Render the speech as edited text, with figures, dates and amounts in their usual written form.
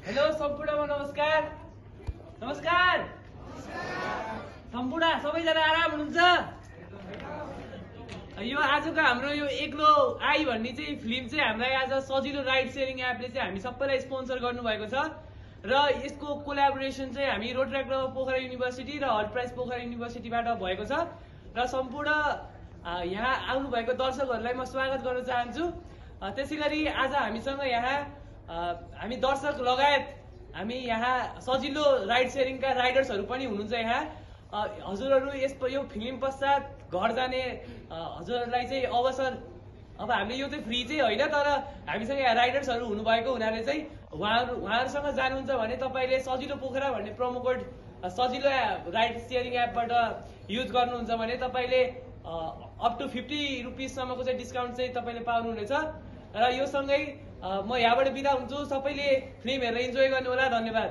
Hello सम्पूर्णमा नमस्कार। नमस्कार सम्पूर्ण, सबैजना आराम हुनुहुन्छ? यो आजको हाम्रो यो एक्लो आई भन्ने चाहिँ फिल्म चाहिँ हामीलाई आज सजिलो राइड सेयरिङ एपले चाहिँ हामी सबैलाई स्पोन्सर गर्नुभएको छ र यसको कोल्याबोरेसन चाहिँ हामी रोटरेक्ट पोखरा युनिभर्सिटी र हल प्राइज पोखरा युनिभर्सिटीबाट भएको छ र सम्पूर्ण यहाँ आउनुभएको दर्शकहरूलाई म स्वागत गर्न चाहन्छु। त्यसैगरी आज हामीसँग यहाँ हामी दर्शक लगायत हामी यहाँ सजिलो राइड सेयरिङका राइडर्सहरू पनि हुनुहुन्छ। यहाँ हजुरहरू यो फिल्म पश्चात घर जाने हजुरहरूलाई चाहिँ अवसर, अब हामीले यो चाहिँ फ्री चाहिँ होइन, तर हामीसँग यहाँ राइडर्सहरू हुनुभएको हुनाले चाहिँ उहाँहरूसँग जानुहुन्छ भने तपाईँले सजिलो पोखरा भन्ने प्रोमो कोड सजिलो राइड सेयरिङ एपबाट युज गर्नुहुन्छ भने तपाईँले अप टु 50 रुपिससम्मको चाहिँ डिस्काउन्ट चाहिँ तपाईँले पाउनुहुनेछ। र यो सँगै म यहाँबाट बिदा हुन्छु। सबैले फिल्म हेरेर इन्जोय गर्नु होला। धन्यवाद।